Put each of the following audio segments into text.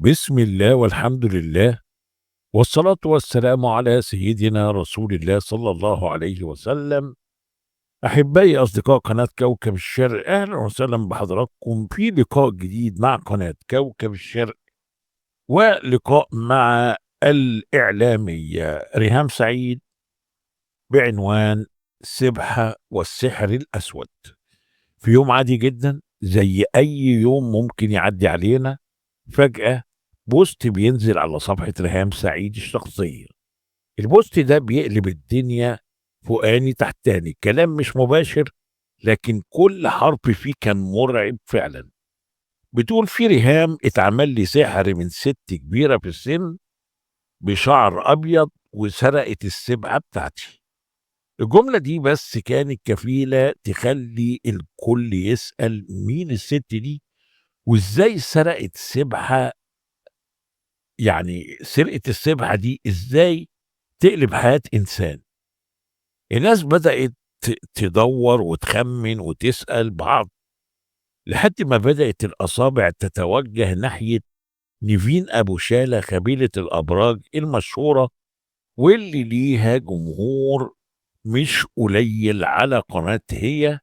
بسم الله والحمد لله والصلاة والسلام على سيدنا رسول الله صلى الله عليه وسلم. أحبائي أصدقاء قناة كوكب الشرق، أهلا وسهلا بحضراتكم في لقاء جديد مع قناة كوكب الشرق، ولقاء مع الإعلامية ريهام سعيد بعنوان سبحة والسحر الأسود. في يوم عادي جدا زي أي يوم ممكن يعدي علينا، فجأة post بينزل على صفحة ريهام سعيد الشخصية. ال post ده بيقلب الدنيا فوقاني تحتاني، كلام مش مباشر لكن كل حرف فيه كان مرعب فعلا. بتقول في ريهام اتعمل لي سحر من ست كبيرة في السن بشعر أبيض وسرقت السبحة بتاعتي. الجملة دي بس كانت كفيلة تخلي الكل يسأل مين الست دي وازاي سرقت سبحة، يعني سرقة السبحة دي ازاي تقلب حياة إنسان. الناس بدأت تدور وتخمن وتسأل بعض لحد ما بدأت الأصابع تتوجه ناحية نيفين أبو شالة، خبيلة الأبراج المشهورة واللي ليها جمهور مش قليل على قناة هي.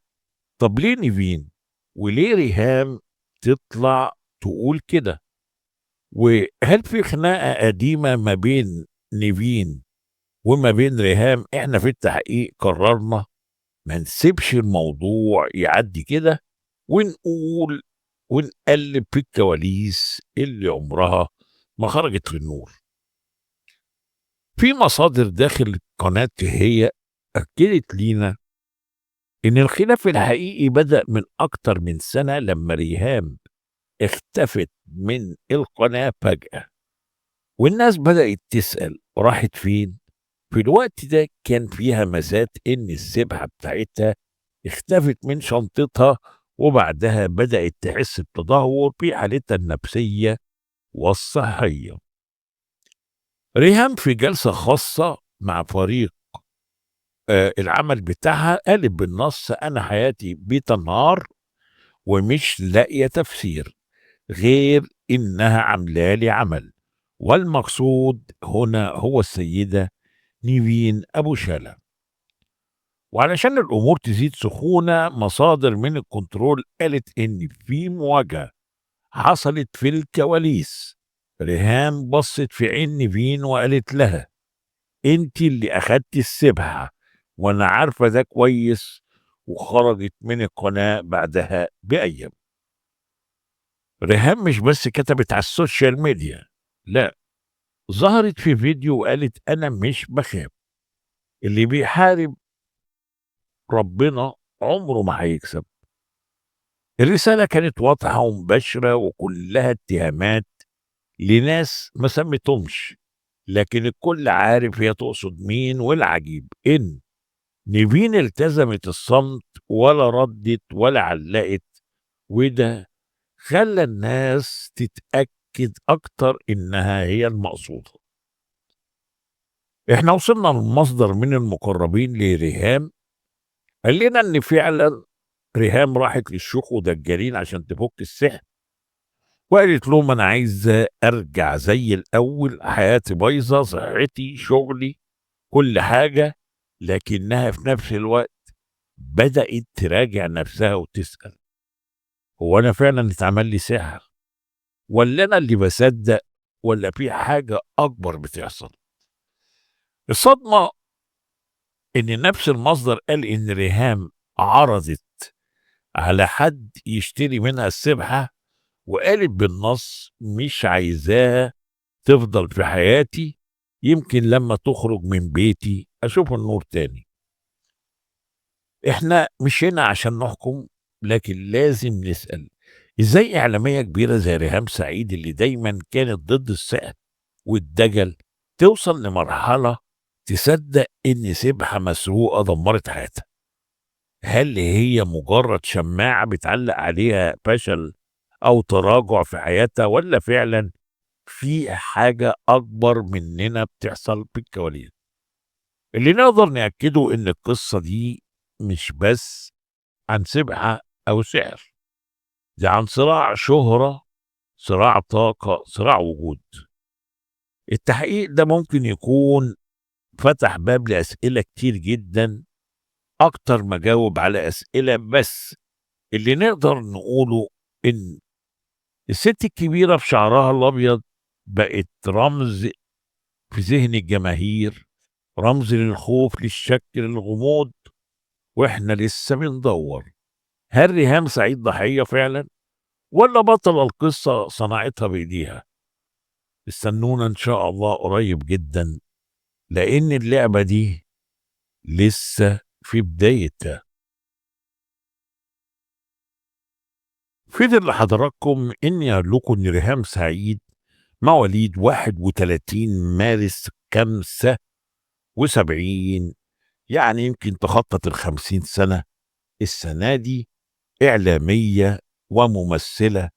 طب ليه نيفين؟ وليه ريهام تطلع تقول كده؟ وهل في خناقة قديمة ما بين نيفين وما بين ريهام؟ احنا في التحقيق قررنا ما نسيبش الموضوع يعدي كده ونقول ونقلب في الكواليس اللي عمرها ما خرجت للنور. في مصادر داخل قناة هي أكدت لينا إن الخلاف الحقيقي بدأ من أكتر من سنة لما ريهام اختفت من القناة فجأة، والناس بدأت تسأل راحت فين؟ في الوقت ده كان فيها همسات إن السبحة بتاعتها اختفت من شنطتها، وبعدها بدأت تحس بتدهور في حالتها النفسية والصحية. ريهام في جلسة خاصة مع فريق العمل بتاعها قالت بالنص: أنا حياتي بتنهار ومش لاقية تفسير غير إنها عاملة لي عمل، والمقصود هنا هو السيدة نيفين أبو شالة. وعلشان الأمور تزيد سخونة، مصادر من الكنترول قالت إن في مواجهة حصلت في الكواليس. ريهام بصت في عين نيفين وقالت لها: انت اللي أخدتي السبحة وأنا عارفة ده كويس، وخرجت من القناة بعدها بأيام. ريهام مش بس كتبت على ال social media، لا، ظهرت في فيديو وقالت: أنا مش بخاف، اللي بيحارب ربنا عمره ما هيكسب. الرسالة كانت واضحة ومباشرة وكلها اتهامات لناس ما سمتهمش، لكن الكل عارف هي تقصد مين. والعجيب إن نيفين التزمت الصمت ولا ردت ولا علقت، وده خلى الناس تتأكد أكتر إنها هي المقصودة. إحنا وصلنا لمصدر من المقربين لريهام قال لنا إن فعلا ريهام راحت للشيوخ ودجالين عشان تفك السحر، وقالت لهم: أنا عايزة أرجع زي الأول، حياتي بايظة، صحتي، شغلي، كل حاجة. لكنها في نفس الوقت بدأت تراجع نفسها وتسأل: هو أنا فعلا اتعمل لي سحر؟ ولا أنا اللي بصدق؟ ولا في حاجة أكبر بتحصل؟ الصدمة إن نفس المصدر قال إن ريهام عرضت على حد يشتري منها السبحة، وقالت بالنص: مش عايزاها تفضل في حياتي، يمكن لما تخرج من بيتي أشوف النور تاني. إحنا مش هنا عشان نحكم، لكن لازم نسأل: إزاي إعلامية كبيرة زي ريهام سعيد اللي دايما كانت ضد السحر والدجل توصل لمرحلة تصدق إن سبحة مسروقة دمرت حياتها؟ هل هي مجرد شماعة بتعلق عليها فشل أو تراجع في حياتها، ولا فعلا في حاجة أكبر مننا بتحصل في الكواليس؟ اللي نقدر نأكده إن القصة دي مش بس عن سبحة أو سحر، دي عن صراع شهرة صراع طاقة، صراع وجود. التحقيق ده ممكن يكون فتح باب لأسئلة كتير جدا أكتر ما جاوب على أسئلة، بس اللي نقدر نقوله إن الست الكبيرة بشعرها الأبيض بقت رمز في ذهن الجماهير، رمز للخوف، للشك، للغموض، وإحنا لسه بندور هل ريهام سعيد ضحية فعلا ولا بطل القصة صنعتها بإيديها؟ استنونا إن شاء الله قريب جدا، لأن اللعبة دي لسه في بدايتها. فضل لحضراتكم إني أقول لكم إن ريهام سعيد مواليد 31 مارس 75، يعني يمكن تخطت 50 سنة السنة دي، إعلامية وممثلة،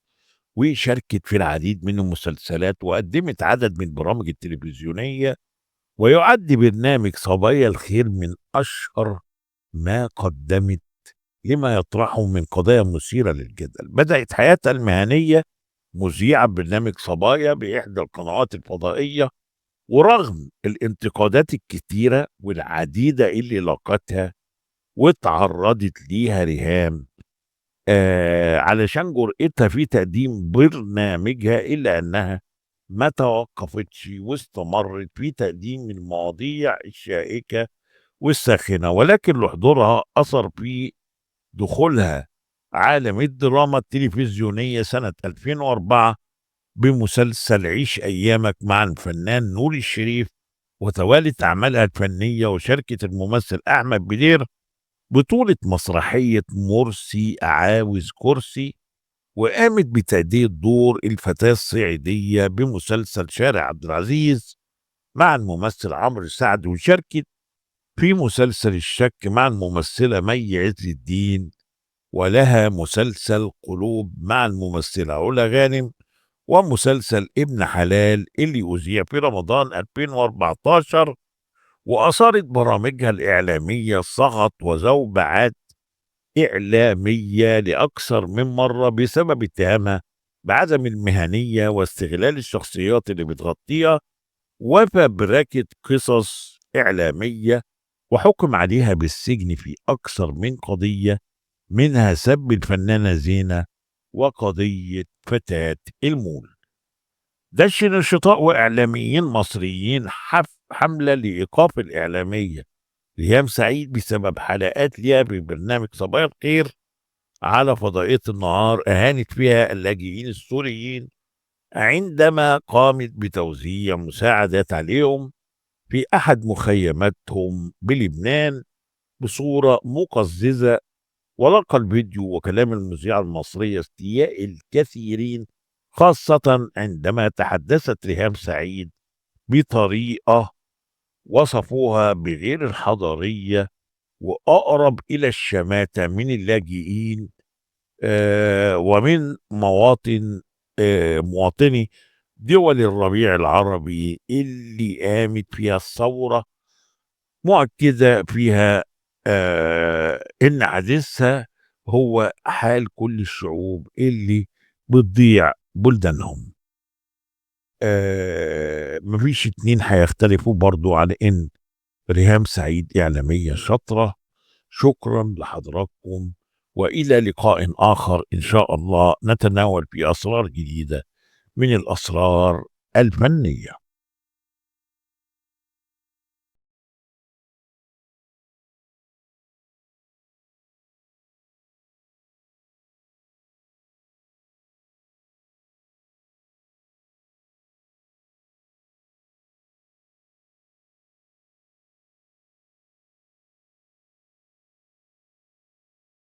وشاركت في العديد من المسلسلات وقدمت عدد من البرامج التلفزيونية، ويعد برنامج صبايا الخير من أشهر ما قدمت لما يطرحه من قضايا مثيرة للجدل. بدأت حياتها المهنية مذيعة برنامج صبايا بإحدى القنوات الفضائية، ورغم الانتقادات الكتيرة والعديدة اللي لاقتها واتعرضت ليها ريهام علشان جرأتها في تقديم برنامجها، إلا أنها ما توقفتش واستمرت في تقديم المواضيع الشائكة والساخنة، ولكن لحضورها أثر في دخولها عالم الدراما التلفزيونية سنة 2004 بمسلسل عيش أيامك مع الفنان نور الشريف، وتوالت أعمالها الفنية وشاركت الممثل أحمد بدير بطولة مسرحية مرسي عاوز كرسي، وقامت بتأدية دور الفتاة الصعيدية بمسلسل شارع عبد العزيز مع الممثل عمرو سعد، وشاركت في مسلسل الشك مع الممثلة مي عز الدين، ولها مسلسل قلوب مع الممثلة علا غانم، ومسلسل ابن حلال اللي أذيع في رمضان 2014. وأثارت برامجها الإعلامية سخط وزوبعات إعلامية لأكثر من مرة بسبب اتهامها بعدم المهنية واستغلال الشخصيات اللي بتغطيها وفبركة قصص إعلامية، وحكم عليها بالسجن في أكثر من قضية، منها سب الفنانة زينة وقضية فتاة المول. دشن نشطاء وإعلاميين مصريين حملة لإيقاف الإعلامية ريهام سعيد بسبب حلقات ليها ببرنامج صبايا الخير على فضائية النهار أهانت فيها اللاجئين السوريين عندما قامت بتوزيع مساعدات عليهم في أحد مخيماتهم بلبنان بصورة مقززة. ولقى الفيديو وكلام المذيعة المصرية استياء الكثيرين، خاصة عندما تحدثت ريهام سعيد بطريقة وصفوها بغير الحضارية وأقرب إلى الشماتة من اللاجئين ومن مواطني دول الربيع العربي اللي قامت فيها الثورة، مؤكدة فيها إن حديثها هو حال كل الشعوب اللي بتضيع بلدانهم. مفيش اتنين هيختلفوا برضو على إن ريهام سعيد إعلامية شاطرة. شكرا لحضراتكم، وإلى لقاء آخر إن شاء الله نتناول في أسرار جديدة من الأسرار الفنية.